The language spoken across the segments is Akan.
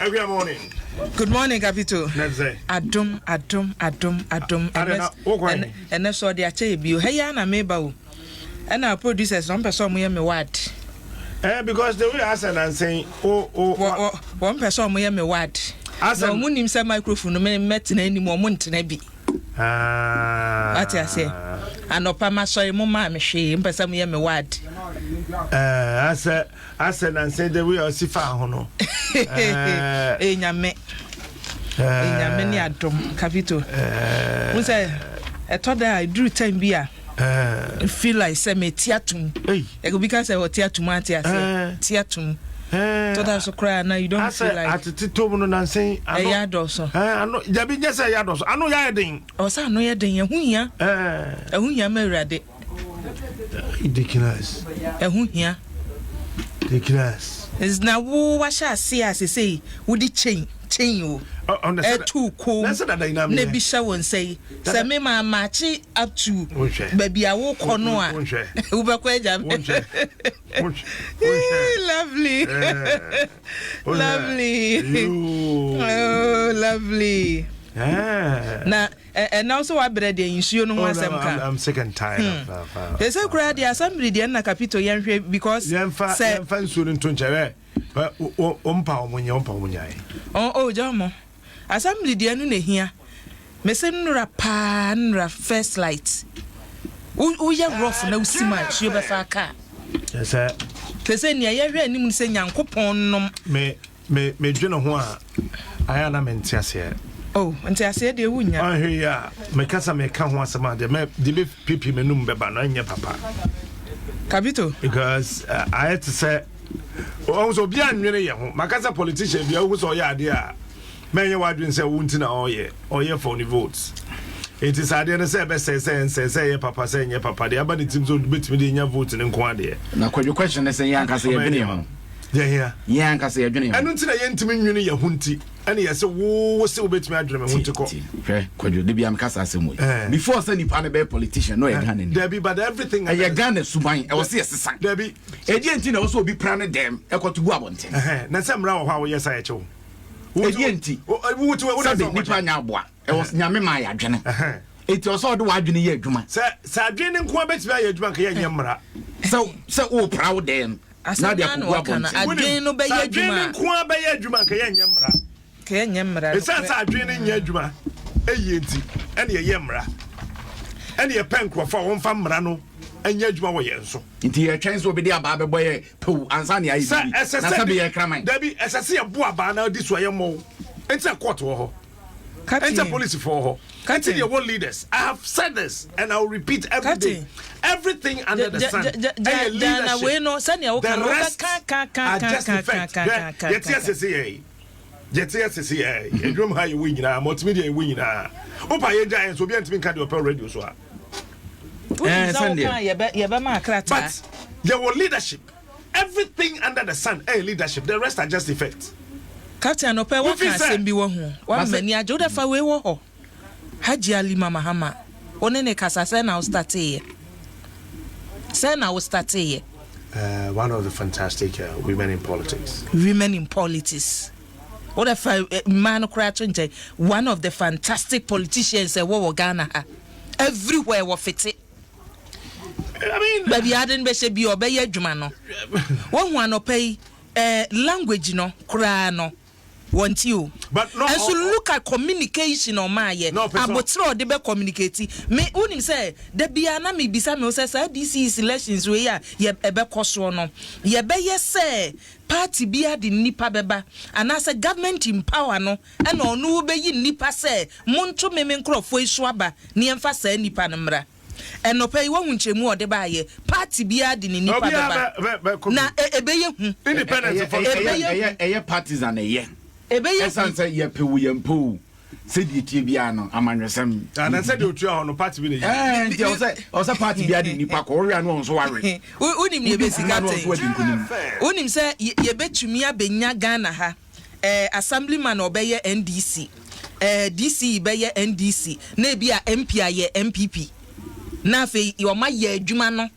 Every morning. Good morning, Capito. Next day. Adom, adom, adom, adom. Ade na, wokɔ he? Ɛnɛ so ɔde akyɛ yɛ bio. Hɛ ya na meba o. Ɛna producers no ɔmpɛ sɛ ɔmo yɛ me ward. Eh, because the way Asan and saying, oh, oh, Wɔ wɔn pɛ sɛ ɔmo yɛ me ward. Na Asan. ɔmo nim sɛ microphone no me mɛtena anim, ɔmo ntena bi. Ah. Wate aseɛ. Anɔpa masɔre mo maa me hwee, mpɛ sɛ mo yɛ me ward. Eh, Asan and saying the way I see fa ho no. Eh, Eh, nyame. Eh, nyame ne adom, Capito. Eh, Wo sɛ ɛtɔ da a ɛduru time bi a eh, feel like sɛ meti atom. Hey. Obi ka sɛ ɔte atom ate Eh. aseɛ. Te atom. Eh, Tɔ da so koraa na you don't feel Asɛ like atete tom no nansen. Ɛyɛ adɔso. Eh, ano jabi nyɛ sɛ ɛyɛ adɔso. Ano yɛ ayɛ den. Ɔsɛ ano yɛ den, ɛho hia. Eh, Ɛho hia ma Awurade. Ridiculous. Ɛho hia. Ridiculous. Na wo wahyɛ ase a sesei wode chain chain o. Oh, on the Ɛtu kom Na sɛ dada nyinaa na meyɛ. ebi hyɛ wo nsa yi. Sɛ me ma maakye up to Wonhwɛ. baabi a wokɔ no a Wonhwɛ. wobɛkɔ agya me. Wonhwɛ. Wonhwɛ. Wonhwɛ. Lovely. Eh. Wonhwɛ. Lovely. You. Oh, lovely. Eh. Na ɛnam sɛ wabrɛ deɛ nsuo no ho Oh, no, asɛm ka. I'm sick and tired of Ɛsɛ koraa deɛ assembly deɛ nna Capito yɛnhwɛ because Yɛmfa sɛ yɛmfa nsuo no nto nkyɛn ɛ ɔmpa ɔmo nyɛ ɔmpa ɔmo nyae. Ɔ oh, gya mo assembly deɛ no na ehia mese nnora paa nnora first light woyɛ rough na wosi mu a nsuo bɛfa kaa. Sɛ te sɛ nea yɛhwɛ anim no sɛ Nyankopɔn nom. Me dwene ho a ayɛ na mente aseɛ. Oh, nti aseɛ deɛ wonya. Ɔnhwɛ yi a meka sɛ meka ho asɛm a deɛ mɛ deɛ bɛ pipi m'anum bɛba no ɛnyɛ papa. Capito. Because ayɛ te sɛ ɔhu sɛ obi anwene yɛ ho. Maka sɛ politician bi a wohu sɛ ɔyɛ adeɛ a mɛnyɛ w'adwene sɛ wo nti na ɔyɛ ɔyɛ for ne votes. Enti sɛ adeɛ no sɛ ɛbɛsɛe sɛ ɛnsɛe sɛ ɛyɛ papa sɛ ɛnyɛ papa deɛ aba ne tirim sɛ obɛtumi de nya vote no nko adeɛ. Na Kwadwo question ne sɛ yɛn ankasa yɛdwene yɛn ho. Deɛ hia. Yɛn ankasa yɛdwene yɛn ho. Ɛno nti na yɛntumi nwene yɛn ho nti ɛne yɛ sɛ wo sɛ wobɛtumi adwene me ho nti kɔ. Ti hwɛ Kwadwo de bia meka saa asɛm wei. Eh. Before sɛ nipa no bɛyɛ politician na ɔyɛ Ghana ni. Dabi, but everything. Ɛyɛ Ghana suban ɛwɔ sɛ yɛsesa. Dabi. Ɛdeɛ nti na ɛwɔ sɛ obi pra ne dɛm ɛkɔto gu abɔnten. Ɛhɛn, na sɛ mmara wɔ hɔ a woyɛ sa yɛkyɛ wo. Ɛdeɛ nti sɛbe nipa nya aboa ɛwɔ nyame maa yɛ adwene. Eti ɔsɛ ɔde w'adwene yɛ adwuma. Sɛ adwene ne nko a bɛtumi ayɛ adwuma nka yɛnyɛ mmara. Sɛ wopra wo dɛm na de Asɛm no akɔgu ɔka no abɔnten. adwene no bɛyɛ Sɛ adwene adwuma ne a nko a bɛyɛ adwuma nka yɛnyɛ mmara. Ka yɛnyɛ mmara no. Ɛsiane sɛ adwene no nyɛ adwuma ɛyie nti ɛne yɛyɛ mmara. Ɛne yɛpɛ nkurɔfoɔ a wɔmfa mmara no nyɛ adwuma wɔ yɛn so. Nti yɛtwɛn sɛ obi de abaa bɛbɔ yɛ pew ansa ne ayɛ Sɛ biribi. ɛsɛ Na sɛ sɛ bɛyɛ kraman. Dabi, ɛsɛ sɛ yɛbo abaa na adi so a yɛmmɔ wo. Nti na court wɔ hɔ. Captain. Nti na policefoɔ wɔ hɔ. Nti deɛ wɔ leaders. I have said this and I will repeat every day. Captain. Everything under the sun ɛyɛ Jana wei leadership. no sɛnea woka The no rest woka are just effect. Hwɛ, yɛte asese yɛ yi. Yɛte asese yɛ yi. Adwuma mu ha yɛwɔ nyinaa, multimedia yɛwɔ nyinaa. Wopa yɛgya yɛn so obi antumi nka deɛ ɔpɛ radio so a. Wonim sɛ sɛndeɛ. woka a yɛbɛma akrataa. But yɛwɔ leadership. Everything under the sun ɛyɛ leadership. The rest are just effect. Captain anɔpɛ Wofi waka sɛ- asɛm bi wɔ ho wama Masɛ- m'ani agye wode fa wei wɔ hɔ Haji Alima Mahama wo ne ne kasa sɛ na wo starteeɛ sɛ na wo starteeɛ. One of the fantastic women in politics. Women in politics wode fa mmaa no koraa to nkyɛn, one of the fantastic politicians ɛwɔ wɔ Ghana ha, everywhere wɔ fete. I mean, baabi ade no bɛhyɛ bi ɔbɛyɛ adwuma no wohu anɔpa yi language no koraa no wɔnti o. But no, ɛnso look at communication ɔmaayɛ No, person- abotire a ɔde bɛ communicate me wonim sɛ da biara na mebisa me ho sɛ saa DCE selections wei a yɛ ɛbɛkɔ soɔ no yɛbɛyɛ sɛ party biara de nnipa bɛba anaasɛ government in power no ɛna ɔno wobɛyi nnipa sɛ monto me me nkurɔfoɔ yi so aba ne yɛmfa saa nnipa no mmra. Ɛnɔpɛ yi woahu nkyɛmu a ɔde baayɛ party biara de ne nnipa Obiara bɛba bɛ na ɛbɛyɛ hu. Independence for Ɛbɛyɛ Ɛyɛ partisan ɛyɛ. Ɛbɛyɛ Ɛsan hu. sɛ yɛpɛ wo yɛmpɛ wo sɛdeɛ tie biara no amanyɔsɛm. Ana sɛ deɛ otua hɔ no party bi na yi. Ɛɛ nti ɔwɔ sɛ party biara de nipa kɔ wɔwia no ɔnso wawe. Wonim ne yɛbɛsi Wodi nkuma no captain. ɔnso wadi nkonim. Wonim sɛ yɛbɛtumi abɛnya Ghana ha assemblyman a ɔbɛyɛ NDC, DCE bɛyɛ NDC na ebi a MP ayɛ NPP na afei ɔma yɛ adwuma no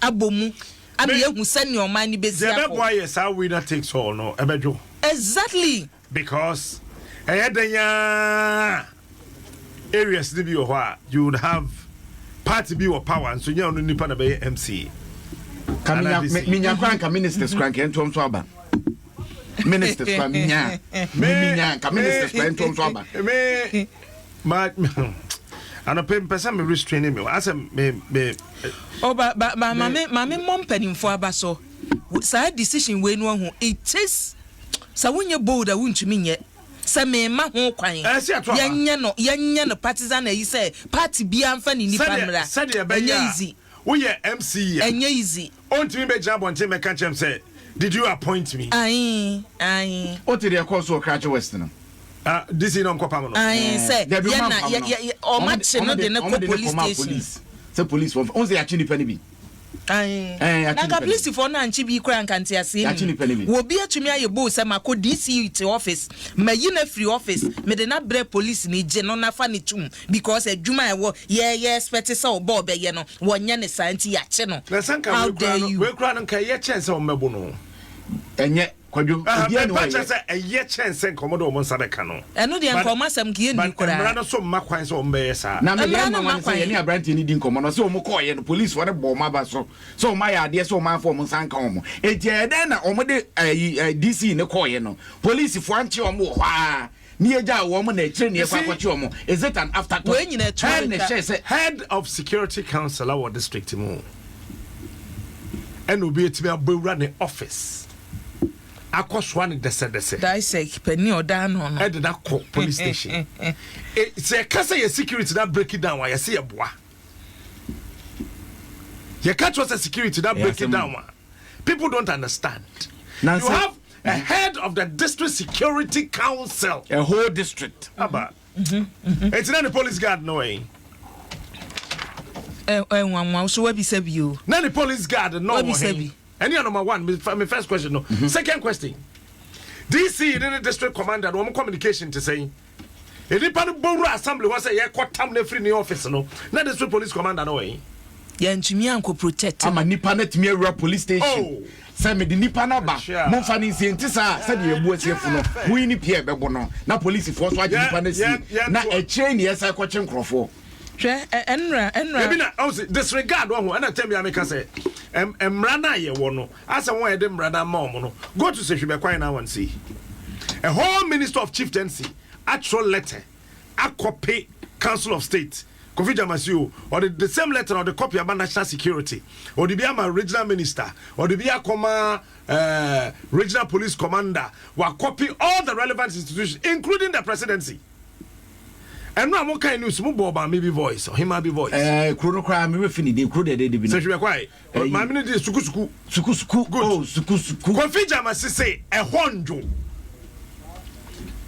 abɔ mu ama yɛhu sɛnea ɔman no bɛsi Deɛ akɔ. ɛbɛboa yɛ saa winner takes all no ɛbɛdwo. Exactly. Because ɛyɛ dɛn ara areas no bi wɔ hɔ a you would have party bi wɔ power nso nyɛ ɔno nipa na bɛyɛ MC. Ka minya minya kora nka ministers kora nka ɛntoɔ nso aba. Ministers kora minya minya nka ministers kora ɛntoɔ nso aba. Me ma anɔpɛ mpɛ sɛ me restraining me asɛ me me. Oh ba ba ba maame maame mmɔ mpanimfoɔ aba so. Saa decision wei no wahu it is sɛ wonyɛ bold a wontumi nyɛ sɛ mema ho kwan yɛnyɛ no yɛnyɛ no partisan ayi sɛ party biara mfa ne nipa mmra sɛdeɛ ɛbɛyɛ ɛnyɛ a easy woyɛ MC a ɛnyɛ easy. Ɔntumi bɛgyina abɔnten mmɛka nkyerɛ me sɛ did you appoint me? Ae ae. Wote deɛ ɛkɔɔ so wɔ Krachi West no? Ah, DC na ɔmkɔpam no. Ae sɛ Dabi, yɛ ɔmo na ampam yɛ no. yɛ yɛ ɔmo Ɔmo de akye no ɔmo de de no ɔmo kɔ de no police kɔmaa station. police sɛ police wɔn ɔn sɛ yɛakye nipa no bi. Ae. Ɛɛ, Na yɛakye nka nipa no bi. polisifoɔ no ankye bi koraa nka nteaseɛ Yɛakye nnim. nipa no bi. Wɔ obi atumi ayɛ bold sɛ makɔ DC te office, mayi no afiri office, mede no abrɛ polisini, gye no na fa no tom because adwuma a ɛwɔ yɛ yɛ expect sɛ ɔba ɔbɛyɛ no, wɔnyɛ no saa nti yɛakye no. Na sɛ nka How wei koraa dare no, you? wei koraa no nka ɛyɛ kyɛn sɛ wɔmmɛbo no. Ɛnyɛ, Kwadwo, Aha, obiara ni mepa hɔ a kyerɛ ɛyɛ. sɛ ɛyɛ kyɛn sɛ nka wɔde wɔn nsa bɛka no. Ɛno deɛ But nka wɔn asɛm nka yɛnni but koraa. mmara no so mma kwan sɛ wɔbɛyɛ saa. Na me deɛ Mmara no ɛma mma wɔn sɛ kwan. yɛne aberanteɛ no di nkɔmmɔ no, ɔsɛ wɔn kɔɔeɛ no policefoɔ no bɔɔ wɔn aba so sɛ wɔn ayɛ adeɛ sɛ wɔn amfa wɔn nsa anka wɔn. Enti ɛyɛ dɛn na wɔn de ɛyi ɛ DC no kɔɔeɛ no polisifoɔ ankye wɔn wɔ hɔ ara ne yɛgyaa wɔn na akyire ne You yɛkɔ see, akɔkye wɔn? Is it an afterthought? Wei nyinaa ɛtuo Hɛn na bɛtwa. ɛhyɛɛ sɛ Head of security council wɔ district mu ɛna obi atumi abɔ awura ne office akɔsoa no dɛsɛdɛsɛ. Dysec panin a ɔda ano no. Ɛde no akɔ police station. E, sɛ yɛka sɛ yɛ security na break it down a, yɛse yɛboa. Yɛka kyerɛ sɛ security na break it down a, people don't understand. You have a head of the district security council. A whole district. Aba. Eti na ne police guard no wɔ Ɛ ɛ nwanwa so wabisa bi o. Na ne police guard no wɔ Wabisa he. bi. Ɛne yɛ number one, me, me first question no. Mm -hmm. Second question, DC ne ne district commander no wɔn communication te sɛn? Nnipa no bɔ wura assembly hɔ sɛ yɛkɔ tam no afiri ne office no, na district police commander no wɔ he? Yɛntumi ankɔ protect. Ama nipa no atumi awura police station. Oh. Sɛ mede nipa no aba, momfa no nsie nte saa sɛdeɛ yɛbu asiefo no, moyi ne pia ɛbɛbɔ no, na polisifoɔ so agye nipa no asie, na akyire ne yɛsan kɔkye nkurɔfoɔ. Hwɛ, ɛ, ɛnra, ɛnra. Ebi na ɔsi disregard wɔ ho ɛna tɛm bi a meka sɛ mmara no a yɛwɔ no asɛ wɔn a yɛde mmara no ama wɔn no go to sehwi bɛkwan na wɔn si a whole minister of chieftaincy atwerɛ letter akɔpe council of state Kofi Gyamasi o ɔde the same letter ɔde copy ama national security ɔde bi ama regional minister ɔde bi akɔma uh, regional police commander wakɔpe all the relevant institutions including the presidency. Ɛno a mo kan news mo bɔɔ maame bi voice ɔhemaa bi voice. Ɛɛ kuro no koraa mi refi ne din kuro dɛdɛ de bi no. Sɛ hwɛ kwae maame no di sukusuku. Sukusuku good oh sukusuku. Kofi Gyama sise ɛhɔ ndwo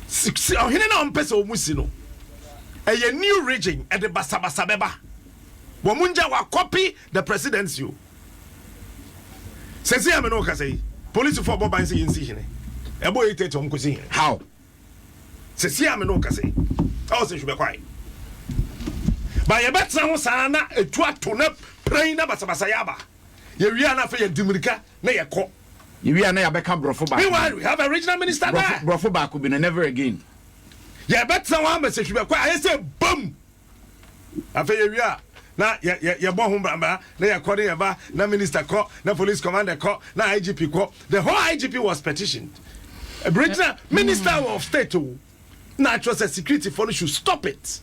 ɔhene na ɔmpɛ sɛ ɔmo si no ɛyɛ new region ɛde basabasa bɛba wɔn ngya wa copy the presidency o sɛsi a me ne wo kasa yi polisifoɔ bɔ ban sɛ yɛnsi hene ɛbɔ 8:30 wɔn kɔsi hene. How? Sɛsi a me ne wo kasa yi, ɛwɔ sɛ hwebɛ kwae. Ba yɛbɛtena ho saa na etu ato na pran na basabasa yɛ aba. Yɛwie a na afei yɛdi mmirika na yɛkɔ. Yɛwie a na yɛabɛka borɔfo baako. Meanwhile, we have a regional minister there. Borɔfo baako bi no, never again. Yɛbɛtena hɔ ama sɛ hwebɛ kwae ayɛ sɛ bam. Afei yɛwie a na yɛ yɛ yɛbɔ ho brambra na yɛkɔ ne yɛba na minister kɔ na police commander kɔ na IGP kɔ. The whole IGP was petitioned. Regional minister of state o na atwerɛ sɛ security foɔ no should stop it.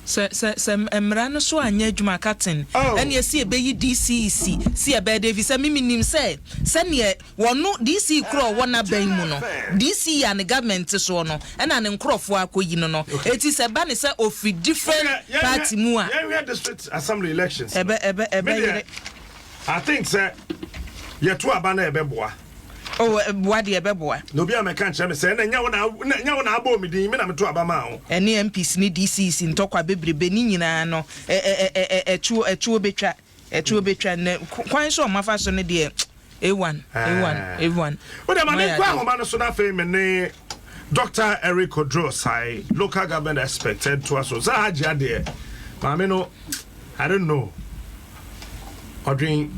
Sɛ sɛ sɛ mmara no so anyɛ adwuma captain Oh. ɛneɛ sɛ yɛbɛyi DCEC sɛ yɛbɛyɛ dɛ efisɛ me menim sɛ sɛneɛ Wɔno DC koro a ɔwɔ n'aban mu no, DC a ne government te soɔ no, ɛna ne nkorɔfoɔ akɔyi no no. Eti sɛ ɛba ne sɛ ɔfiri different party mu a. Yɛnhwɛ district assembly elections no. Ɛbɛ ɛbɛ ɛbɛ Me deɛ, yere. I think sɛ yɛto aba no a ɛbɛboa. Oh, boa deɛ ɛbɛboa. Na obi ammɛka nkyerɛ me sɛ ɛna ɛnyɛ wo na ɛnyɛ wo na abɔɔ me din, me na meto aba maa wo. Ɛne MPs ne DCs ntɔkwa bebrebe ne nyinaa no, ɛ ɛ ɛ ɛ ɛtuo ɛtuo bɛtwa. Ɛtuo bɛtwa nnɛ kwan so a wɔafa so no deɛ A1 A1 A1. Wo deɛ ma Moayɛ menkɔ adeɛ. ahoma no so na afei me ne Doctor Eric Oduro Osai, local government expert ntoa so. Sɛ Hajia deɛ, maame no, I don't know. Ɔdwen.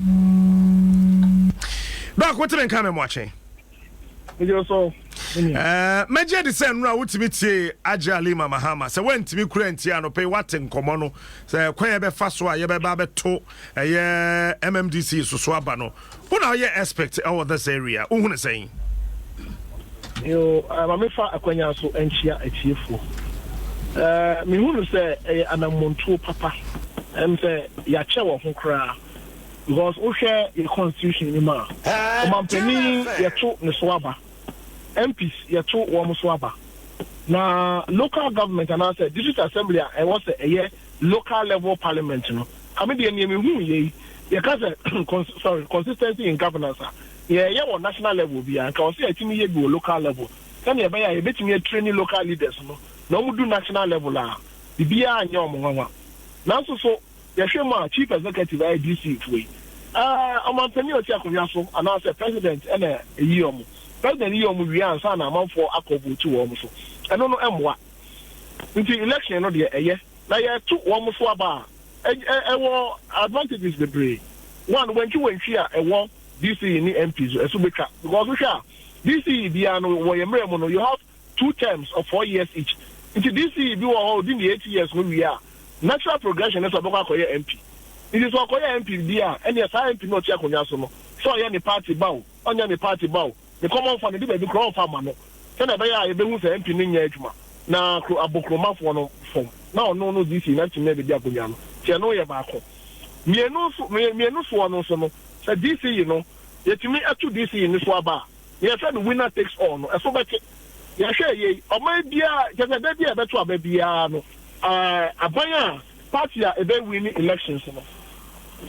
Doc, wote me nka me mmoakye? Megye so. Mɛgye adi sɛ nnora wotumi tie Agye Alima Mahama. Sɛ woantumi kura ntie anɔpɛ yi woate nkɔmmɔ no sɛ kwan yɛbɛfa so a yɛbɛba abɛto ɛyɛ MMDC soso aba no. Wo na woyɛ expert ɛwɔ this area. Wohu ne sɛn? Yo, ma mefa akwanya so nkyia atiefoɔ. Mehu no sɛ ɛyɛ anammɔntuo papa. Ɛm sɛ yɛakyɛ wɔ ho koraa. Because wohwɛ yɛ constitution no mu a, ɔmampanin yɛto ne so aba, MPs yɛto wɔn so aba. Na local government anaasɛ district assembly a ɛwɔ sɛ ɛyɛ local level parliament no, kame deɛ nea mehu yei, yɛka sɛ sorry, consistency in governance a, nea ɛyɛ wɔ national level biara, nka wɔ sɛ yɛtumi yɛ bi wɔ local level sɛnea ɛbɛyɛ a yɛbɛtumi atrain local leaders no na wɔn du national level a, biribiara nyɛ wɔn nwanwa. Nanso so yɛhwɛ mu a, chief executive ayɛ DC foɔ yi, ɔmampanin a ɔte akonnwa so anaasɛ president ɛna eyi wɔn. President yi wɔn wie ansa na amanfoɔ akɔ vote wɔn so. Ɛno no ɛmmoa. Nti election no deɛ ɛyɛ na yɛto wɔn so aba a, ɛwɔ advantages bebree. One, wantwi wantwi a ɛwɔ DCE ne MPs ɛso betwa, because wohwɛ a DCE biara no wɔ yɛn mmerɛ mu no, you have two terms of 4 years each. Nti DCE bi wɔ hɔ, odi ne 8 years no wie a, natural progression ne sɛ ɔbɛkɔ akɔyɛ MP. Nti sɛ ɔkɔyɛ MP bi a, ɛneɛ saa MP no ɔte akonnwa so no, sɛ ɔyɛ ne party ba o, ɔnyɛ ne party ba o, ne common fund de baabi koraa ɔmfa ma no, sɛnea ɛbɛyɛ a yɛbɛhu sɛ MP no nyɛ adwuma na abokoromafoɔ no fam na ɔno no DC na tumi abɛdi akonnwa no. Nti ɛno yɛ baako. Mmienu nso, mmienu soɔ no nso no, sɛ DC yi no yɛtumi ɛto DC yi no so aba a, yɛfrɛ no winner takes all no, ɛso bɛte. Yɛhwɛ yei, ɔman biara kyɛ sɛ da bi a ɛbɛto aba biara no, aban a party a ɛbɛ win elections no,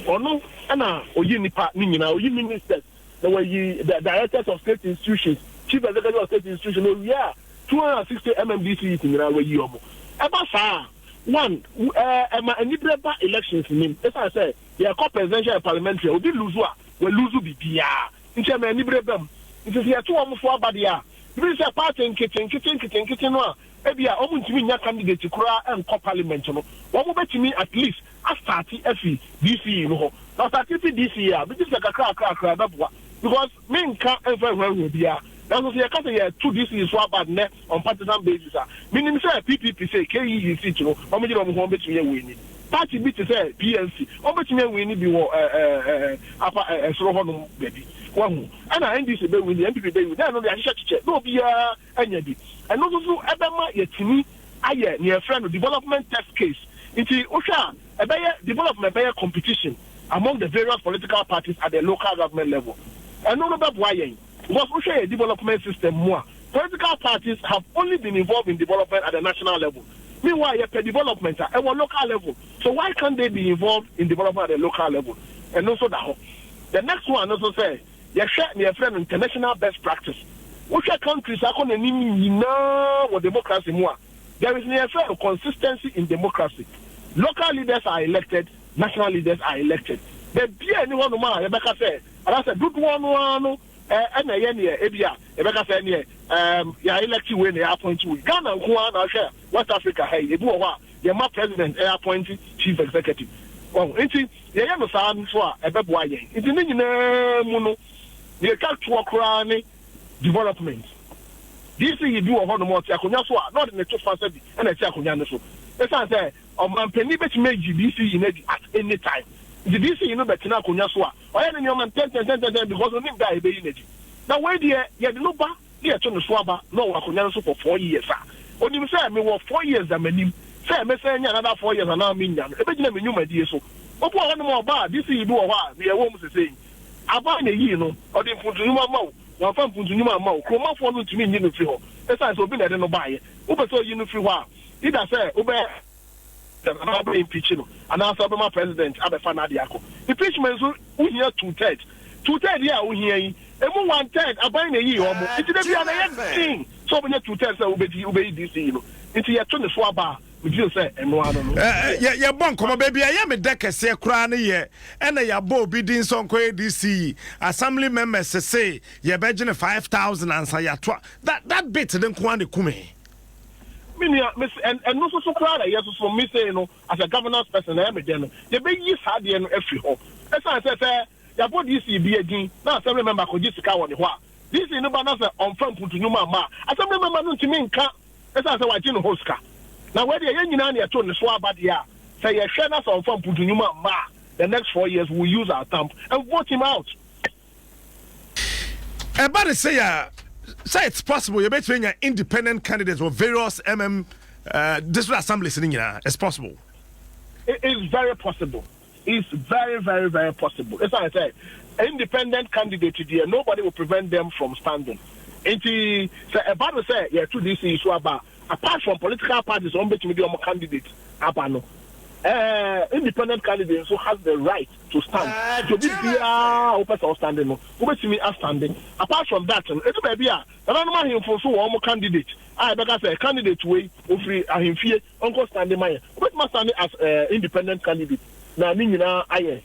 ɔno ɛna oyi nipa ne nyinaa, oyi ministers na wayi the directors of state institutions, chief executive of state institutions, na owie a 260 MMDCs nyinaa wayi wɔn. Ɛba saa, one, ɛma anibere ba elections nim, esan sɛ yɛkɔ presidential and parliamentary a, obi lose a, wɔ lose bibiara, nti ɛma anibere ba mu. Nti sɛ yɛto wɔn so aba deɛ a, ebi sɛ party nkete nkete nkete nkete no a ebi a wɔn ntumi nya candidate koraa nkɔ parliament no, wɔn bɛtumi at least astart afi DCE no hɔ. Na start fi DCE a, bi sɛ kakra kakra kakra ɛbɛboa, because menka mfa nhurahura biara, nanso sɛ yɛka sɛ yɛto DCE so aba nnɛ on partisan basis a, menim sɛ PPP sɛ KEE seat no, wɔn gyina wɔn ho, wɔn bɛtumi awin. Party bi te sɛ PNC, wɔn bɛtumi awin bi wɔ ɛɛ ɛɛ apa ɛsoro hɔnom baabi wahu, ɛna NDC bɛwin, NPP bɛwin, na ɛno de ahyehyɛ kyekyɛ na obiara anya bi. Ɛno nso so ɛbɛma yɛtumi ayɛ nea yɛfrɛ no development test case. Nti wohwɛ a, ɛbɛyɛ development bɛyɛ competition among the various political parties at the local government level. Ɛno no bɛboa yɛn, because wohwɛ yɛ development system mu a, political parties have only been involved in development at the national level. Meanwhile, yɛpɛ development a ɛwɔ local level, so why can't they be involved in development at the local level? Ɛno nso da hɔ. The next one nso sɛ yɛhwɛ nea yɛfrɛ no international best practice, wohwɛ countries akɔ n'anim nyinaa wɔ democracy mu a, there is nea yɛfrɛ no consistency in democracy. Local leaders are elected, national leaders are elected. Baabi a ɛni hɔnom a yɛbɛka sɛ anaasɛ dodoɔ no ara no ɛna ɛyɛ neɛ ebi a yɛbɛka sɛ neɛ yɛ elect wei na yɛ appoint wei. Ghana nko ara na ahwɛ West Africa ha yi, ebi wɔ hɔ a yɛma president ɛyɛ appoint chief executive wɔn. Nti yɛyɛ no saa nso a, ɛbɛboa yɛn. Nti ne nyinaa mu no, deɛ etwa toɔ koraa ne development. DC yi bi wɔ hɔnom, ɔte akonnwa so a, na ɔde ne to fa sɛ bi ɛna ɛte akonnwa no so, esan sɛ ɔmampanin bɛtumi ayi DC yi n'adi at any time. Nti DC yi no bɛtena akonnwa so a, ɔyɛ ne nneɛma ntɛntɛntɛntɛn, because onim da a ɛbɛyi n'adi. Na wei deɛ, yɛde no ba ne yɛto ne so aba na ɔwɔ akonnwa no so for 4 years a, onim sɛ mewɔ 4 years da m'anim sɛ mɛsɛn nya another 4 years anaa menya no, ebɛgyina me nnwumadie so. Obi wɔ hɔnom a ɔba a, DC yi bi wɔ hɔ a meyɛ wɔ mu sesei yi, aban na eyi no, ɔde mpuntunwuma ma wo, wamfa mpuntunwuma amma wo, kuromafoɔ no ntumi nyi no firi hɔ, ɛsiane sɛ obi na ɛde no baeɛ. Wopɛ sɛ oyi no firi hɔ a, either sɛ wobɛ anaa wobɛ impeach no anaasɛ wobɛma president abɛfa n'adeɛ akɔ. Impeachment nso wohia two third. Two third yi a wohia yi, emu one third aban na eyi wɔn, nti de bia na ɛyɛ den sɛ wobɛnya two third sɛ wobɛdi wobɛyi DC yi no. Nti yɛto ne so aba a, megye sɛ ɛno ano no. Yɛbɔ nkɔmmɔ baabi a ɛyɛ me dɛ kɛseɛ koraa no yɛ ɛna yɛabɔ obi din sɛ ɔnkɔyɛ DC yi, assembly members se yɛbɛgye no 5000 ansa yɛato a, that bit ne nko ara ne kume. Me nua, ɛno nso so koraa na yɛ soso me sei no, as a governance person, na ɛyɛ me dɛ no, yɛbɛyi saa adeɛ no afiri hɔ, ɛsiane sɛ yɛabɔ DC bi adin na assembly member kɔgye sika wɔ ne hɔ a. DC no ba na sɛ ɔmfa mputu nnwuma mma a, assembly member no ntumi nka ɛsiane sɛ wagye ne ho sika. Na wei deɛ yɛn nyinaa na yɛto ne so aba deɛ a, sɛ yɛhwɛ na sɛ ɔmfa mputu nnwuma mma a, the next 4 years we will use our thumb and vote him out. Ɛba ne sɛ yɛ sɛ it's possible yɛbɛtumi anya independent candidates wɔ various district assemblies no nyinaa, it's possible? It is very possible. It's very, very, very possible. It's like I said, independent candidate deɛ, nobody will prevent them from standing. Nti sɛ ɛba no sɛ yɛto DC so aba, apart from political parties wɔn bɛtumi de wɔn candidate aba no, independent candidate nso has the right to stand. Nti obi biara a wopɛ sɛ ɔstand no, wobɛtumi astand. Apart from that no, edu baabi a nananom ahemfo nso wɔ wɔn candidate a yɛbɛka sɛ candidate wei ofiri ahemfie, ɔnkɔ stand ma yɛn, wobɛtumi astand as independent candidate na ne nyinaa ayɛ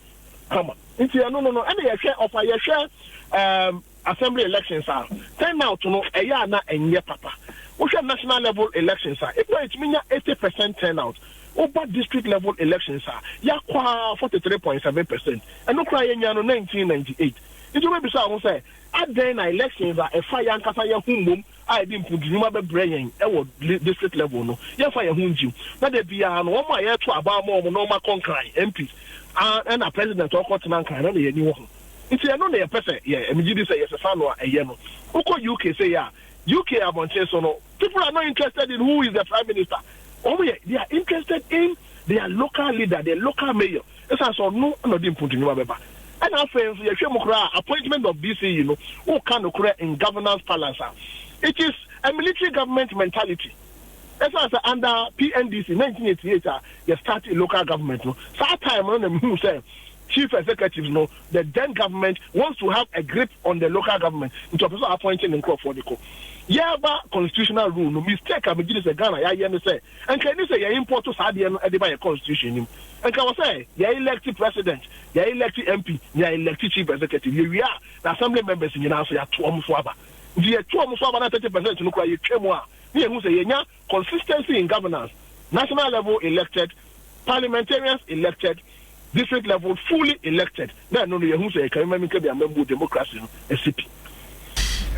kama. Nti ɛno no, ɛna yɛhwɛ ɔfa yɛhwɛ assembly elections a, turnout no ɛyɛ a na ɛnyɛ papa. Wohwɛ national level elections a, ebi a yɛtumi nya 80% turnout. Woba district level elections a, yɛakɔ a 43.7%. Ɛno koraa yɛnya no 1998. Nti wobɛbisa ho sɛ adɛn na elections a ɛfa yɛn ankasa yɛn ho mmom a yɛde mpuntunwuma bɛbrɛ yɛn ɛwɔ district level no, yɛmfa yɛn ho ngyim, na da biara no wɔn a yɛto aba ama wɔn na wɔn akɔ Nkran MPs ɛna president ɔkɔ tena Nkran na yɛn ani wɔ ho? Nti ɛno na yɛpɛ sɛ yɛ ɛmegye di sɛ yɛsesa no a ɛyɛ no. Wokɔ UK sɛ yɛ a, UK abɔnten so no, people are not interested in who is the prime minister. Wɔn yɛ, they are interested in their local leader, their local mayor, ɛsan sɛ ɔno na ɔde mpuntunwuma bɛba. Ɛna afei nso yɛhwɛ mu koraa, appointment of DCE no, woka no korɛ in governance parlance a, it is a military government mentality. Ɛsan sɛ under PNDC 1988 a yɛ start local government no, saa time no na mehu sɛ chief executives no, the then government wants to have a grip on the local government, nti ɔpɛ sɛ appointing ne nkurɔfoɔ de kɔ. Yɛba constitutional rule no, mistake a megye di sɛ Ghana yɛayɛ ne sɛ nka ɛni sɛ yɛ import saa adeɛ no de ba yɛ constitution nim. Nka wɔ sɛ yɛ elect president, yɛ elect MP, yɛ elect chief executive, yɛwie a, na assembly members nyinaa nso yɛato wɔn so aba. Nti yɛto wɔn so aba na 30% no koraa yɛtwa mu a, ne yɛhu sɛ yɛnya consistency in governance: national level elected, parliamentarians elected, district level fully elected. Na ɛno no yɛhu sɛ yɛka mma mi nka bi amammuo democracy no asi pi.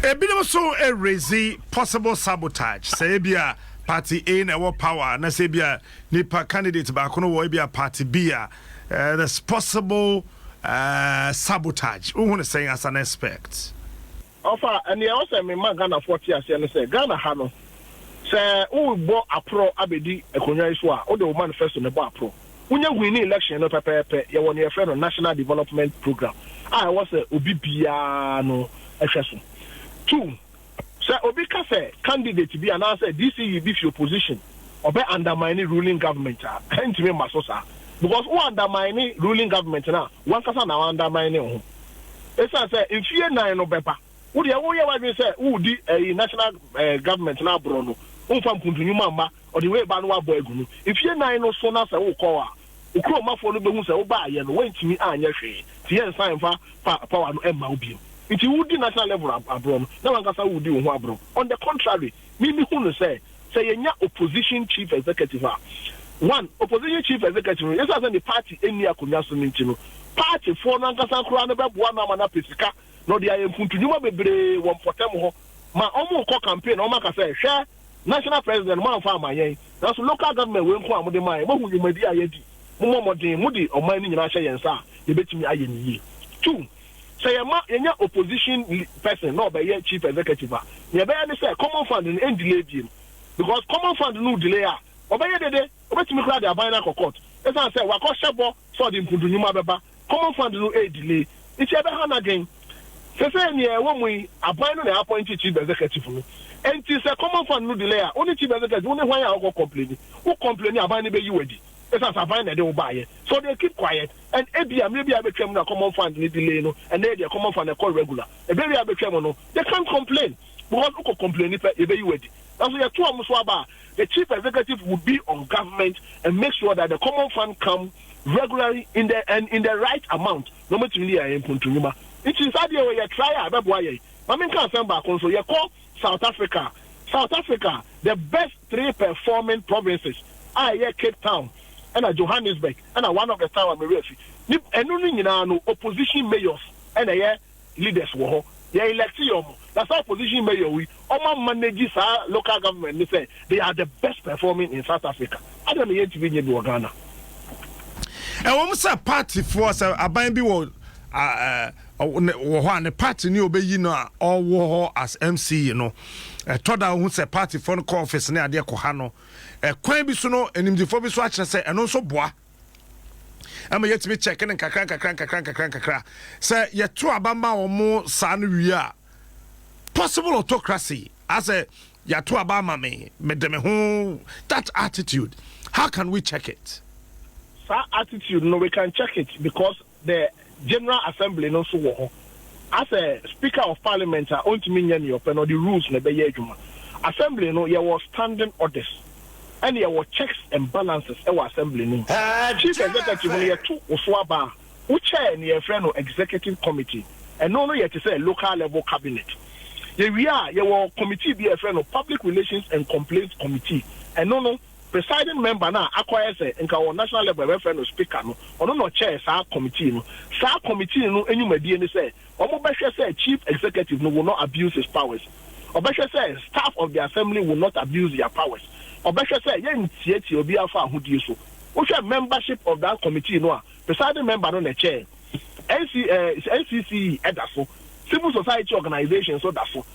Ebinom nso erezi possible sabotage sɛ ebi a party A na ɛwɔ power na sɛ ebi a nipa candidate baako no wɔ ebi a party B a, there's possible sabotage. Wohu ne sɛn as an expert? Ɔfa ɛnea ɛwɔ sɛ mema Ghanafoɔ te aseɛ no sɛ Ghana ha no, sɛ wobɔ aporɔ abɛdi akonnwa yi so a, wode wo manifesto no bɔ aporɔ. Wonya win election no pɛpɛɛpɛ, yɛwɔ ne yɛfrɛ no National Development Program a ɛwɔ sɛ obi biara no ɛhwɛ so. Two, sɛ obi ka sɛ candidate bi anaasɛ DCE bi fi opposition ɔbɛ undermine ruling government a, ɛntumi mma so saa, because wo undermine ruling government na wankasa na wo undermine wo ho, ɛsiane sɛ mfie 4 no bɛba, wo deɛ woyɛ w'adwene sɛ wodi ɛyi national government no aborɔ no, womfa mpuntunwuma mma, ɔde wei ba no wabɔ agu no. Mfie 4 no so na sɛ wokɔ a, okuromafoɔ no bɛhu sɛ wobaayɛ no woantumi anyɛ hwee, nti yɛnsan mfa power no ɛmma wo bio. Nti wodi national level aborɔ no na wankasa wodi wo ho aborɔ. On the contrary, mimi hu no sɛ sɛ yɛnya opposition chief executive a, one opposition chief executive no, yɛsɛ sɛ ne party ɛnni akonnwa so no, nti no partyfoɔ no ankasa koraa no bɛboa no ama no apɛ sika na ɔde ayɛ mpuntunwuma bebree wɔ mpɔtam hɔ ma ɔmo kɔ campaign. Ɔmo aka sɛ, hwɛ, national president mo amfa ama yɛn, nanso local government wei nko a mode maa yɛn, moahu nnwumadi a yɛdi, mommɔ mmɔden mode ɔman no nyinaa hyɛ yɛn nsa a, yɛbɛtumi ayɛ ne yie. Two, sɛ yɛma yɛnya opposition person na ɔbɛyɛ chief executive a, nea ɛbɛyɛ ne sɛ common fund no ɛndelay biem, because common fund no delay a, ɔbɛyɛ dede, ɔbɛtumi koraa de aban no akɔ court, ɛsiane sɛ wakɔhyɛ bɔ sɛ ɔde mpuntunwuma bɛba, common fund no ɛdelay, nti ɛbɛha n'adwen. Sɛsɛ nea ɛwɔ mu yi, aban no na appoint chief executive no, nti sɛ common fund no delay a, wo ne chief executive wo ne hwan a wɔkɔ complain? Wo complain, aban no bɛyi wadi, ɛsiane sɛ aban na ɛde wo baayɛ. So they keep quiet and ebi a mmerɛ bi a bɛtwa mu na common fund no delay no, ɛnɛ deɛ common fund ɛkɔ regular, ebere bi a bɛtwa mu no, they can't complain, because wokɔ complain pɛ, yɛbɛyi wadi. Nanso yɛto ɔmo so aba a, the chief executive would be on government and make sure that the common fund come regularly in the and in the right amount na ɔmɛtumi de yɛ mpuntunwuma. Nti saa deɛ wɔ yɛ try a, ɛbɛboa yɛn. Maame, nka asɛm baako nso. Yɛkɔ South Africa, South Africa, the best three performing provinces a ɛyɛ Cape Town ɛna Johannesburg ɛna one of the town a mewura fi ni, ɛno no nyinaa no, opposition mayors ɛna ɛyɛ leaders wɔ hɔ. Yɛ elect yɛ ɔmo. Na saa opposition mayor yi, ɔmo amanage saa local government ne sɛ they are the best performing in South Africa. Adɛn na yɛntumi nyɛ bi wɔ Ghana? Ɛwɔ mu sɛ partyfoɔ sɛ aban bi wɔ wɔ hɔ a ne party ne ɔbɛyi no a ɔwɔ hɔ as MC no, ɛtɔ da wohu sɛ partyfoɔ no kɔ office ne adeɛ kɔ ha no, ɛkwan bi so no animdifoɔ bi so akyerɛ sɛ ɛno nso boa ɛma yɛtumi check ne nkakra nkakra nkakra nkakra nkakra sɛ yɛto aba ma wɔn saa no wie a, possible autocracy asɛ yɛato aba ama me, mede me ho, that attitude, how can we check it? Saa attitude no, we can check it because the General Assembly no nso wɔ hɔ. Asɛ Speaker of Parliament a ɔntumi nyɛ nea ɔpɛ no, ɔde rules na ɛbɛyɛ adwuma. Assembly no, yɛwɔ standing orders ɛne yɛwɔ checks and balances ɛwɔ assembly no mu. Chief Executive no, yɛto wo so aba a, wo chair ne yɛfrɛ no Executive Committee. Ɛno no yɛ te sɛ local level cabinet. Yɛwie a, yɛwɔ committee bi a yɛfrɛ no Public Relations and Complaints Committee. Ɛno no, presiding member no a akɔyɛ sɛ nka wɔ national level yɛbɛfrɛ no Speaker no, ɔno na ɔchair saa committee no. Saa committee no nnwumadie ne sɛ wɔn bɛhwɛ sɛ Chief Executive no will not abuse his powers, ɔbɛhwɛ sɛ staff of the assembly will not abuse their powers, ɔbɛhwɛ sɛ yɛntietie obi afa ahodie so. Wohwɛ membership of that committee no a, presiding member no na ɛchair. NC, NCCE ɛda so, civil society organisation nso da so,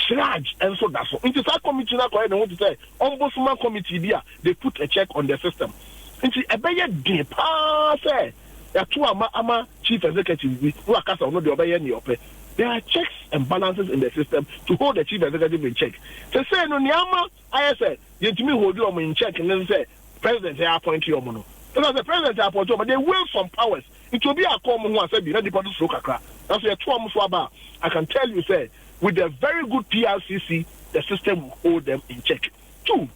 CHRAJ nso da so. Nti saa committee no akɔyɛ ne ho te sɛ ombudsman committee bi a they put a check on the system. Nti ɛbɛyɛ den paa sɛ yɛato ama chief executive bi na waka sɛ ɔno deɛ ɔbɛyɛ nea ɔpɛ. There are checks and balances in the system to hold the chief executive in check. Sesei no, nea ama ayɛ sɛ yɛntumi hold wɔn in check ne sɛ president yɛ appoint wɔn no. Ɛsɛ sɛ president appoint wɔn, they wield some powers. Nti obi akɔ wɔn ho asɛ bi na nipa no suro kakra. Nanso yɛto wɔn so aba a, I can tell you sɛ with a very good PRCC, the system will hold them in check. Two,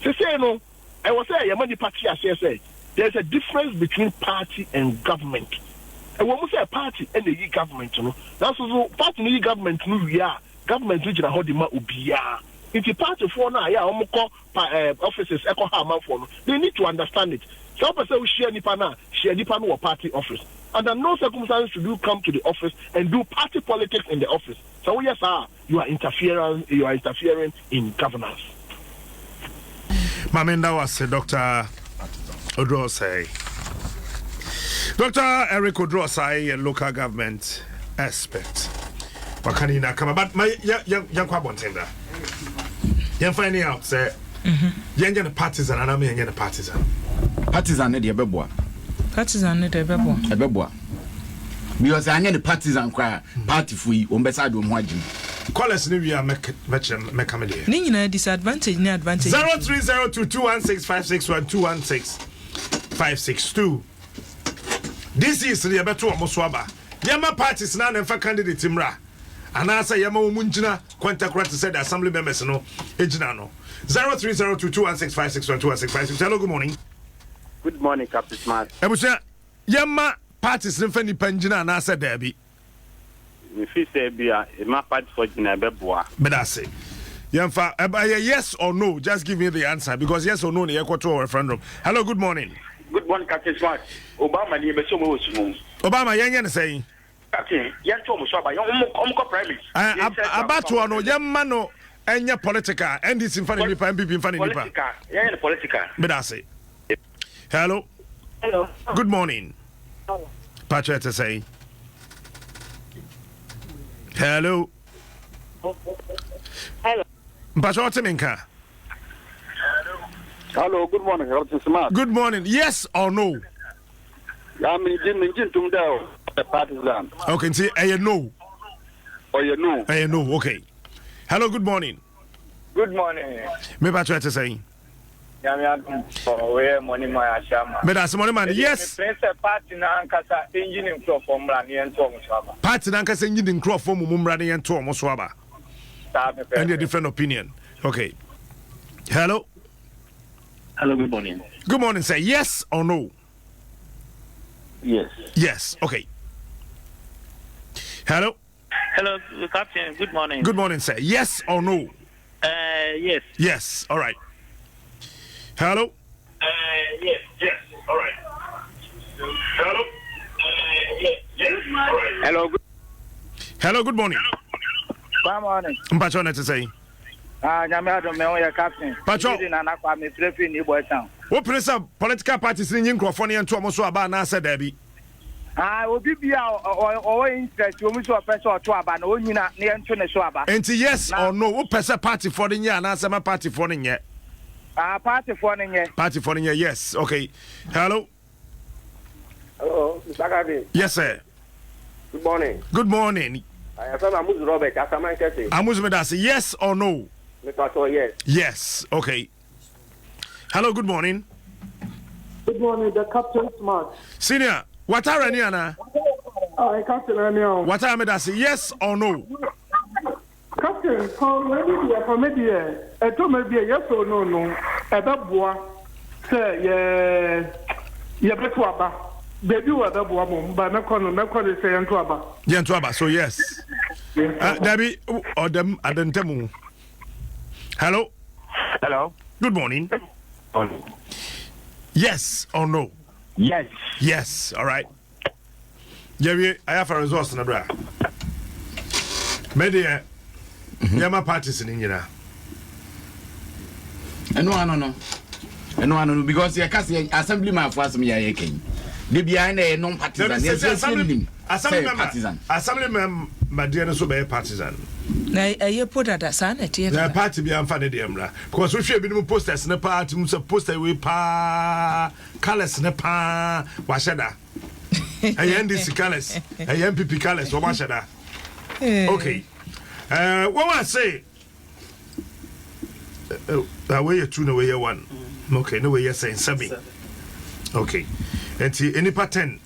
sesei no, ɛwɔ sɛ yɛma nipa te aseɛ sɛ there is a difference between party and government. Ɛwɔ mu sɛ party ɛna eyi government no, nanso so party no yi government no wie a, government no gyina hɔ de ma obiara. Nti partyfoɔ no a yɛ a wɔn kɔ pa offices ɛkɔ ha amanfoɔ no, they need to understand it. Sɛ wopɛ sɛ wohyia nipa no a, hyia nipa no wɔ party office. Under no circumstances should you come to the office and do party politics in the office. Sɛ woyɛ saa a, you are interfering in governance. Maame, nda wase, Dr. Oduro Osei. Dr. Eric Oduro Osei yɛ local government expert. Waka ne nyinaa kama, but ma yɛnkɔ abɔnten da. Yɛn finding out sɛ yɛnyɛ no partisan anaa yɛnyɛ no partisan. Partisan ne deɛ ɛbɛboa. Partisan ne deɛ ɛbɛboa. Ɛbɛboa because anyɛ ne partisan koraa, partyfoɔ yi wɔn bɛsa de wɔn ho agye mu. Callers ne wie a, mɛkyerɛ mɛka me deɛ. Ne nyinaa disadvantage ne advantage. 0302 216 561 216 562. This is ne yɛbɛto wɔn so aba. Yɛma parties na ne mfa candidate mmra anaasɛ yɛma wɔn mu ngyina kwantakora te sɛ the assembly members no gyina no. 0302 216 561 216 562. Hello, good morning. Good morning, Captain Smart. Abusua, yɛma parties ne mfa nipa ngyina anaasɛ daabi? Mefi sɛ bi a ɛma party fo gyina, ɛbɛboa. Meda ase. Yɛmfa ɛyɛ yes or no, just give me the answer because yes or no ne yɛkɔto wɔ referendum. Hello, good morning. Good morning, Captain Smart. Obama ni yɛbɛsɛ ɔmo wɔ sumu. Obama, yɛnyɛ ne sɛn? Captain, yɛnto ɔmo so aba, yɛn ɔmo kɔ primaries. Abatoɔ no, yɛmma no ɛnyɛ political, NDC mfa ne nipa, NPP mfa ne nipa? Political, yɛnyɛ no political. Meda ase. Hello. Hello. Good morning. Patrick te sɛn? Hello. Hello. Mpatwa, ɔte me nka? Hello, good morning, Captain Smart. Good morning. Yes or no? Ya me ji me ji ntum dɛ ɔyɛ partisan. Okay, nti ɛyɛ no. Ɔyɛ no. Ɛyɛ no, okay. Hello, good morning. Good morning. Me Patrick te sɛn? Nyame adom, wɔyɛ Money Man Ahyama. Meda ase, Money Man. Yes. Mepɛ sɛ party no ankasa ɛnyi ne nkurɔfoɔ mmra ne yɛnto ɔmo so aba. Party no ankasa nyi ne nkurɔfoɔ mu mmra ne yɛnto ɔmo so aba. Saa pɛpɛɛpɛ. Ɛne a different opinion. Okay. Hello. Hello, good morning. Good morning, sir. Yes or no? Yes. Yes. Okay. Hello. Hello, Captain. Good morning. Good morning, sir. Yes or no? Yes. Yes. All right. Hello. Yes. Yes. All right. Hello. Yes. Yes. All right. Hello. Hello. Good morning. Good morning. Mpakyɛw na ɛte sɛn? Ah, nyame adom me ho yɛ captain. Pakyɛw. Mede Nana Kwame frɛ firi New Boy Town. Wopene sɛ political parties no nyi nkurɔfoɔ no yɛnto wɔn so aba anaasɛ daabi? Ah, obi bi a ɔwɔ interest wɔ mu sɛ ɔpɛ sɛ ɔto aba no, ɔnyina na yɛnto ne so aba. Nti yes or no, wopɛ sɛ partyfoɔ no nyɛ anaasɛ ma partyfoɔ no nyɛ? Ah, partyfoɔ no nyɛ. Partyfoɔ no nyɛ, yes. Okay. Hello. Hello, Mr. Gavin. Yes, sir. Good morning. Good morning. I am from Amuzu Robert, Asaman Kese. Amuzu Medasi, yes or no? Mr. yes. Yes, okay. Hello, good morning. Good morning, the captain smart. Senior, what are any ana? I captain any What are Medasi, yes or no? Captain, for me deɛ, for me deɛ, ɛtɔ mɛ bi a yes or no no, ɛbɛboa sɛ yɛ yɛbɛto aba. Baabi wɔ ɛbɛboa mom, ba mɛkɔ no, mɛkɔ no sɛ yɛnto aba. Yɛnto aba, so yes. Dabi, ɔdɛm adantamu. Hello. Hello. Good morning. Good morning. Yes or no? Yes. Yes. All right. Yɛwie ayafa results no bra. Me deɛ yɛma parties no nyina. Ɛno ano no. Ɛno ano no because yɛka sɛ assembly man fo asɛm yɛ ayɛ kɛn. De biara na ɛyɛ non partisan. Yɛ sɛ sɛ nim sɛ partisan. Assembly member deɛ no so bɛyɛ partisan. Na ɛyɛ po dada saa na ɛteɛ dada. Na party bi anfa ne deɛ mmra because wohwɛ ebinom posters ne paa ti mu sɛ poster wei paa colours ne paa wahyɛ da. Ɛyɛ NDC colours ɛyɛ NPP colours wɔn ahyɛ da. Okay. Ɛɛ wɔn ase. Uh, wei yɛ two na wei yɛ one. Okay, na wei yɛ sɛn seven. Okay, nti nnipa 10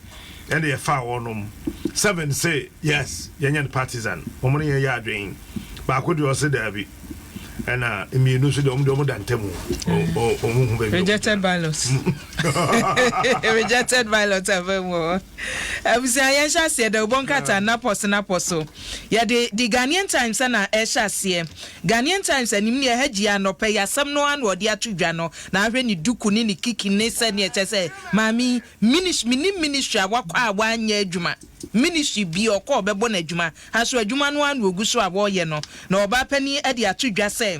ɛna yɛfa wɔnom seven say yes yɛnyɛ no partisan wɔn no yɛyɛ adwene baako deɛ ɔse daabi ɛna mmienu nso deɛ wɔn deɛ wɔn da ntam wɔn ho baabi. Rejected ballots. Rejected ballots abɛ mu hɔ. Abusua yɛnhyɛ aseɛ dɛ wobɔ nkrataa napɔ so napɔ so. Yɛde The Ghanaian Times na ɛrehyɛ aseɛ. Ghanaian Times anim ne ɛha gyia anɔpa yi asɛm no ara na ɔde ato dwa no. Na ahwɛ ne duku ne ne kiki ne sɛdeɛ kyerɛ sɛ maame yi ministry menim ministry a wakɔ a wanyɛ adwuma. Ministry bi ɔkɔ ɔbɛbɔ no adwuma. Ha so adwuma no ara na ɔgu so a wɔreyɛ no. Na ɔbaa panin de ato dwa sɛ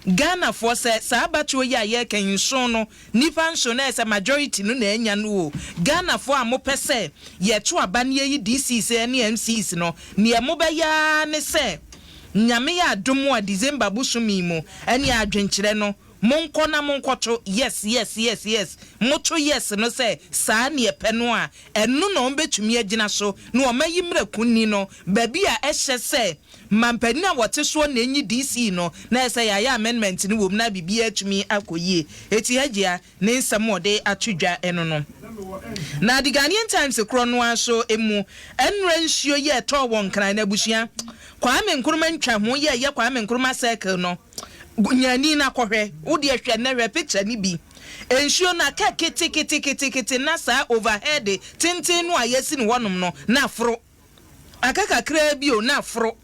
Ghanafoɔ sɛ saa abatoɔ yi a yɛreka yi nson no Nnipa nso na ɛsɛ majority no na anya no o. Ghanafoɔ a mopɛ sɛ yɛto aba na yɛyi DCs ne MCs no, neɛ mobɛyɛ ara ne sɛ Nyame yɛ adom a December bosome yi mu ɛne adwenkyerɛ no monkɔ na monkɔto yes yes yes yes. Moto yes no sɛ saa ne yɛpɛ no a, ɛno na wɔbɛtumi agyina so na wɔayi mmarakunni no baabi a ɛhyɛ sɛ Mampanin a wɔte soɔ na enyi DC no na ɛsɛ yɛayɛ amendment no wɔ mu na biribiara atumi akɔ yie. Eti Hajiya ne nsɛm a ɔde ato dwa ɛno no. Na The Ghanaian Times korɔ no ara nso mu, ɛnora nsuo yi a ɛtɔɔ wɔ Nkran no abusua, Kwame Nkrumah ntwa ho yi a ɛyɛ Kwame Nkrumah Circle no, nya ani na kɔhwɛ. Wo deɛ hwɛ nnɛ hwɛ picture no bi. Nsuo no aka keteketekete na saa overhead tenten no a yɛasi no hɔnom no na aforo. Aka kakraa bi o, na aforo.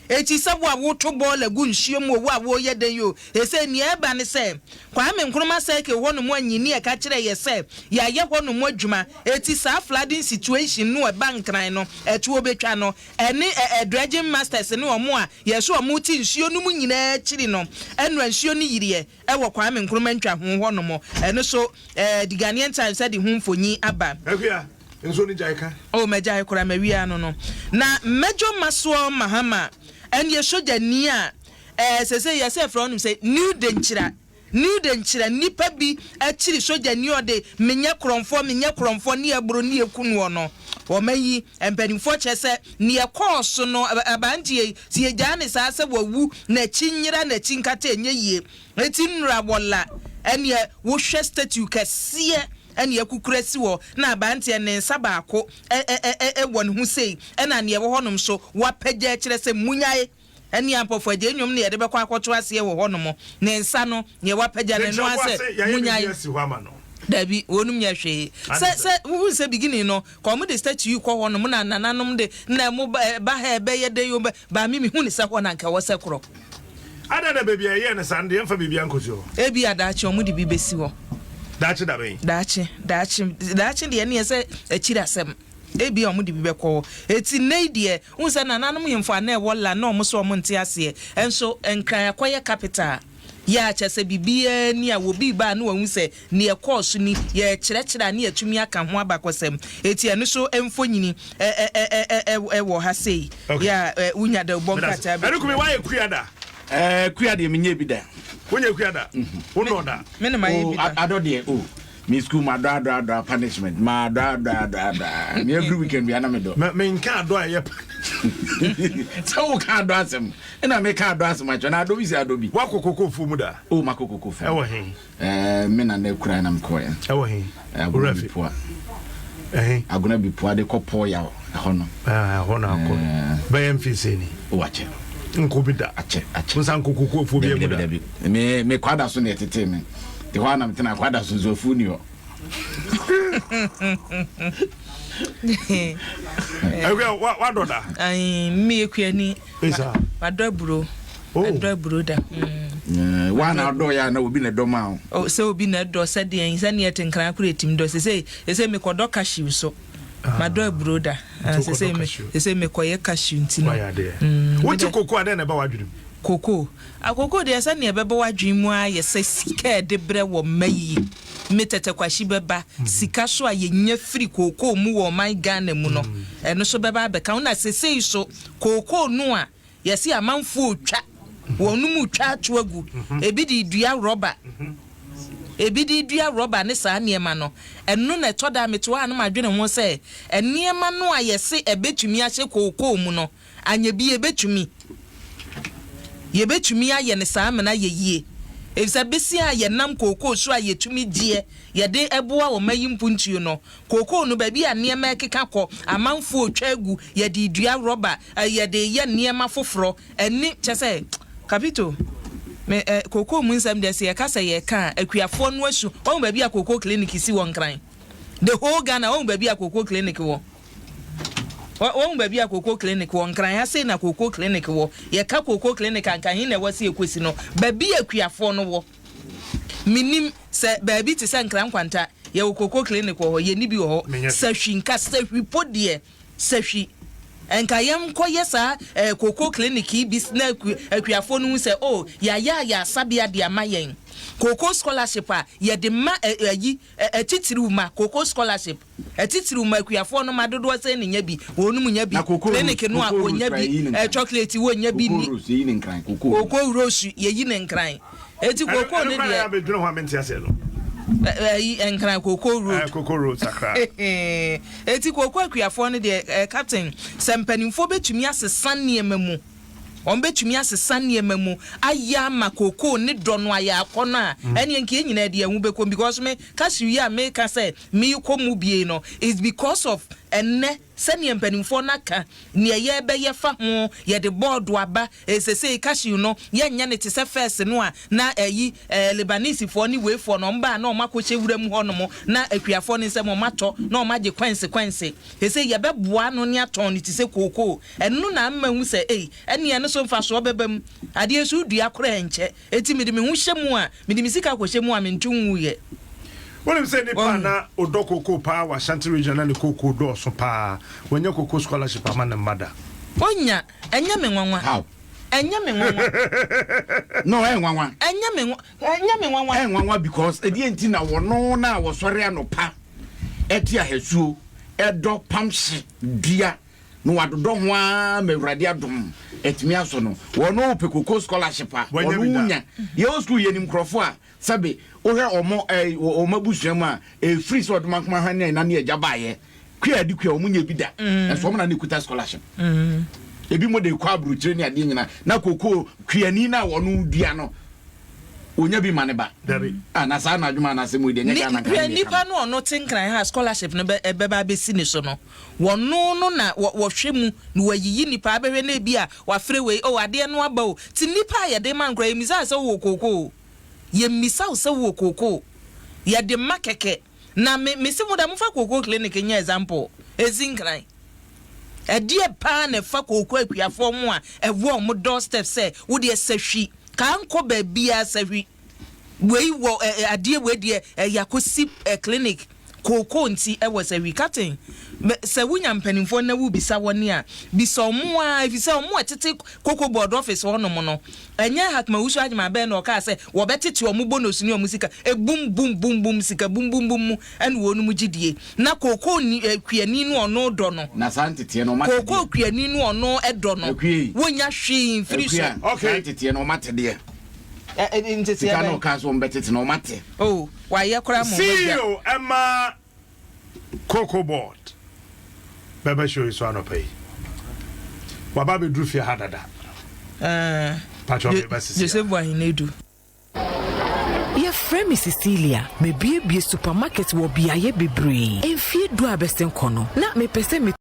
Enti sɛ wo a woto bɔɔla gu nsuo mu o, wo a woreyɛ dɛn o, seesei nea ɛreba ne sɛ, Kwame Nkrumah Circle hɔnom anyini a ɛka kyerɛɛ yɛ sɛ yɛayɛ hɔnom adwuma, enti saa flooding situation no a ɛba Nkran no, ɛtoɔ bɛtwa no. Ɛne ɛ ɛ dredging masters ne wɔn a yɛse wɔte nsuo no mu nyinaa akyiri no, ɛnoa nsuo no yiriɛ. Wɔ Kwame Nkrumah ntwaho hɔ nom. Ɛno so eh, The Ghanaian Times de ho mfonyin aba. Akua, nsuo no gyae ka. Oh, magyae koraa, mawie ano no. Na Major Maxwell Mahama ɛneɛ sogyani a eh, sesei yɛsɛ yɛfrɛ wɔnom sɛ New Denkyira, New Denkyira, nnipa bi akyiri sogyani a ɔde menyɛ korɔmfoɔ, menyɛ korɔmfoɔ ne ɛboro ne ɛku noɔ no. Wɔma yi, mpanimfoɔ kyerɛ sɛ neɛ ɛkɔɔ so no, aberanteɛ yi, Sɛ yɛgyaa no saa sɛ wawu, n'akyi nyera, n'akyi nkata ɛnyɛ yie. Enti nnora wɔla ɛneɛ wohwɛ statue kɛseɛ ɛne akukura si hɔ na abanteɛ ne nsa baako wɔ ne ho sei ɛna neɛ ɛwɔ hɔnom nso wapagya kyerɛ sɛ munyae ɛne ampɔfo agye nnwom ne yɛde bɛkɔ akɔto aseɛ wɔ hɔnom ne nsa no neɛ wapagya no ɛno ara sɛ munyae. Dabi, wɔnom nyɛ hwee. Sɛ sɛ wohu sɛ beginning no Kɔ ɔmo de statue yi kɔ hɔ nom na nananom de na ɛmo ba ha ɛbɛyɛ dɛn o ba me mehu ne sɛ hɔ na nka ɛwɔ sɛ korɔ. Adɛn na baabi a yɛyɛɛ no saa no de yɛmfa biribiara nkɔsi hɔ? Ebia daakye ɔmo de bi bɛsi hɔ. Daakye da bɛn? Daakye, daakye, daakye deɛ ɛneɛ sɛ akyiri asɛm. Ebia wɔde bi bɛkɔ hɔ. Eti nnɛ yi deɛ, wohu sɛ nananom hemfo a na ɛwɔ la na wɔn so wɔn nte aseɛ. Nso Nkran akɔyɛ capital. Yɛ a kyerɛ sɛ biribiara ni a obi reba a na wahu sɛ nea ɛkɔɔ so ni. Yɛrekyerɛkyerɛ a na yɛatumi aka ho abakɔsɛm. Eti ɛno so mfonini ɛ ɛ ɛ ɛ ɛ wɔ ha sei. Okay. Yɛ a ɛ wonya dawubɔ Meda ase. nkrataa Ɛno bɛtumi kumi woayɛ kua da? Ɛɛ kua deɛ menyɛ bi da. Wonyɛ kua da? Wonɔɔ da? Me ne mayɛ Oh, bi da. adɔ deɛ oh. Me school ma dɔ adɔ adɔ punishment ma dɔ adɔ adɔ adɔ me every weekend bia na me dɔ. Me me nka adɔ a ɛyɛ pa. Sɛ wo ka adɔ asɛm ɛna me ka adɔ asɛm akyɛ na adɔ bi si adɔ bi. Wakɔ koko fuo mu da? Oh makɔ koko fuo. Ɛwɔ he? Ɛɛ me na na kura na me kɔ yɛ. Ɛwɔ he? Agona bi poa. Ɛhe? Agona bi poa de kɔ pɔɔ yaw ɛhɔ no. Ɛhɔ na akɔ. Bɛyɛ mfe sɛ ni. Oh akyɛ. Nkɔ bi da. Akyɛ akyɛ. Nsa nkɔ koko afuo bi mu da. Dabi dabi me me kwada so na ɛtetee me. Te hɔ a na metena kwada so nso afuo ni hɔ. Akua wadɔ da. Ayi me akuani. Esa. Wadɔ aburo. Oh. Adɔ aburo da. Mm. Wa na adɔ ya na obi na dɔ ma o. Oh, sɛ obi na dɔ sɛ deɛn sɛ neɛ te nkran koro etim dɔ sese sese mekɔdɔ cashew so. Ah. Madɔ aburo da. Ah, sese me sese mekɔyɛ cashew nti no. Wayɛ adeɛ. Mm. Wote koko a dɛn na ɛba w'adwene mu? Koko. Akoko deɛ sɛdeɛ ɛbɛba w'adwene mu ara yɛ sɛ sika a ɛde brɛ wɔ mma yi me Tɛtɛ Kwahyi bɛba, sika so a yɛnya firi kookoo mu wɔ ɔman Ghana mu no, ɛno so bɛba abɛka ho. Na sesei so kookoo no a yɛse amanfoɔ retwa, wɔnom retwa ato agu, ebi de redua rɔba, ebi de redua rɔba ne saa nneɛma no, ɛno na ɛtɔ da a mete hɔ a na madwene ho sɛ nneɛma no a yɛse ɛbɛtumi ahyɛ kookoo mu no, Anyɛ bi yɛbɛtumi. Yɛbɛtumi ayɛ no saa amena ayɛ yie. Efisɛ besia a yɛnam kookoo so a yɛtumi gyeɛ yɛde boa ɔma yi mpuntuo no, kookoo no baabi a nneɛma rekeka kɔ, amanfoɔ retwa agu, yɛde redua rɔba, yɛde reyɛ nneɛma foforɔ, ɛne kyerɛ sɛ, Kapito, me ɛ, kookoo mu nsɛm deɛ sɛ yɛka sɛ yɛreka a, akuafoɔ no asu. Wahu baabi a kookoo clinic si wɔ Nkran? The whole Ghana, wahu baabi a kookoo clinic wɔ? Wahu baabi a kooko clinic wɔ? Nkran ha sei na kooko clinic wɔ. Yɛka kooko clinic a, nka he na ɛwɔ sɛ yɛkɔsi no? Baabi a akuafoɔ no wɔ. Mennim sɛ baabi te sɛ Nkran Nkwanta, yɛwɔ kooko clinic wɔ hɔ? Yɛnni bi wɔ hɔ. Sahwi, nka Sahwi po deɛ, Sahwi. Nka yɛnkɔyɛ saa eh, kooko clinic yi bi na akuafoɔ no hu sɛ, oh, yɛayɛ ayaresabea de ama yɛn. Kooko scholarship a yɛde ma eh, ayi, eh, atitiriw ma, kooko scholarship. Atitiriw ma akuafoɔ no ma dodoɔ sɛn na nya bi? Wɔnom nya bi. Na cocoa Clinic rose, no a cocoa rose wɔnya koraa bi. yɛyi ne Eh, nkran. chocolate wɔnya bi Cocoa nni. rose yɛyi ne nkran, cocoa rose. Cocoa rose yɛyi ne nkran. Eti Ɛno cocoa ɛno no koraa na deɛ. ɛyɛ a medwene ho a mente aseɛ no. Eh, ɛyi nkran cocoa road. Eh, cocoa road sakra. Eti cocoa akuafoɔ no deɛ, eh, captain, sɛ mpanimfoɔ bɛtumi asesa nneɛma mu. Wɔbɛtumi asesa nneɛma mu ayɛ ama kookoo ne dɔ no ayɛ akɔnnɔ a, ɛneɛ nka yɛn nyinaa de yɛn ho bɛkɔ mu because me cashew yi a meka sɛ merekɔ mu bie no is because of ɛnnɛ sɛdeɛ mpanimfoɔ no aka neɛ yɛrebɛyɛ fa ho, yɛde bɔɔdo aba, sesei cashew no yɛnyɛ no te sɛ first no a na ɛyi eh, Lebanesefoɔ ne weifoɔ no wɔn ba a na wɔn akɔhyɛ wura mu hɔ nom na akuafoɔ no nsam wɔn atɔ na wɔn agye kwanse kwanse, sesei yɛbɛboa ano ne atɔn no te sɛ kookoo. Ɛno na ama mahu sɛ, ei, ɛnneɛ ɛno so mfasoɔ bɛba mu. Adeɛ nso wodua koraa ɛnkyɛ. Enti mede me ho hyɛ mu a, mede me sika kɔhyɛ mu a, mento nwuiɛ. Wonim sɛ nipa a Wahu? na ɔdɔ kookoo paa wɔ Ashanti region na ne kookoo dɔɔso paa, wanya kookoo scholarship ama ne mma da. Ɔnya, ɛnyɛ me nwanwa. How? Ɛnyɛ me nwanwa. No, ɛyɛ nwanwa. Ɛnyɛ me nwa, ɛnyɛ me nwanwa. Ɛyɛ nwanwa because ɛdeɛ nti na wɔno na wɔsɔre anɔpa ɛte ahasuo ɛdɔ pam hye dua na wadodɔ ho ara ma Awurade adom atumi asɔ no. Wɔn pɛ koko scholarship a Wanya wɔn bi da. nya. Yɛwɔ school yɛnim nkurɔfoɔ a sɛbe wohwɛ wɔn ɛɛ wɔn abusua mu a ɛfiri sɛ ɔdoma nkoma hwɛ ne ɛna ne agya baayɛ kua adi kua wɔn nya bi da. Nso wɔn na ne kuta scholarship. Ebi mo de kɔ aburokyire ne adeɛ nyinaa na koko kuani na wɔn dua no onya bi ma ne ba. Dabi. Ah, na saa na adwuma anaasɛ mu yi deɛ nyɛ Ni, Ghana nka hwɛ ne deɛ nipa ka no ɔno te nkran ha a scholarship no bɛ ɛbɛba abɛsi ne so no. Wɔno no na wɔ wɔhwɛ mu na wɔayiyi nnipa abɛhwɛ na ebia wɔafrɛ wei oh adeɛ no aba o nti nnipa a yɛde ma no koraa yɛmmisa wo sɛ wowɔ kooko o yɛmmisa wo sɛ wowɔ kooko o yɛde ma kɛkɛ na me mese mo da momfa kooko clinic nyɛ example ɛsi nkran ɛdeɛ paa na ɛfa kooko akuafoɔ ho a ɛwɔ wɔn door step sɛ wodeɛ sahwi kaa nkɔ baabiara sahwi Wei wɔ ɛ ɛ adeɛ wei deɛ ɛ yɛakɔsi ɛ clinic. Kookoo nti ɛwɔ sɛ wi. Captain, sɛ wonya mpanimfoɔ na wobisa wɔn a, bisa wɔn ara, ɛfiri sɛ wɔn a ɛtete Cocoa Board office hɔnom no, ɛnyɛ Hackman Owusu Agyemang bɛn na ɔkaa sɛ wɔbɛtete wɔn bonus ne wɔn sika, ɛbum bum bum bum, sika bum bum bum mu ɛna wɔnom gye die. Na kookoo ni, eh, kuani no ɔno dɔ no. Na saa nteteɛ no wɔn ate deɛ. Kookoo kuani no ɔno dɔ no. Akua yi. Wonnya hwee mfiri so. Akua, saa nteteɛ no wɔn ate deɛ. Ɛ, ɛ, nteteɛ Sika no bɛn? ɔkaa sɛ wɔn bɛtete no wɔn ate. Oh, wayɛ koraa ma wɔn agya. CEO ɛma Cocoa Board bɛbɛ show yi so anɔpa yi. Waba abɛduru fie ha dada. Ɛɛ, Patrɔ Jo, meba sisi Joseph a. Boahenedu. Yɛfrɛ me Cecilia. Mabuebue supermarket wɔ beaeɛ bebree. Mfeɛ du a abɛsen kɔ no, na mepɛ sɛ me.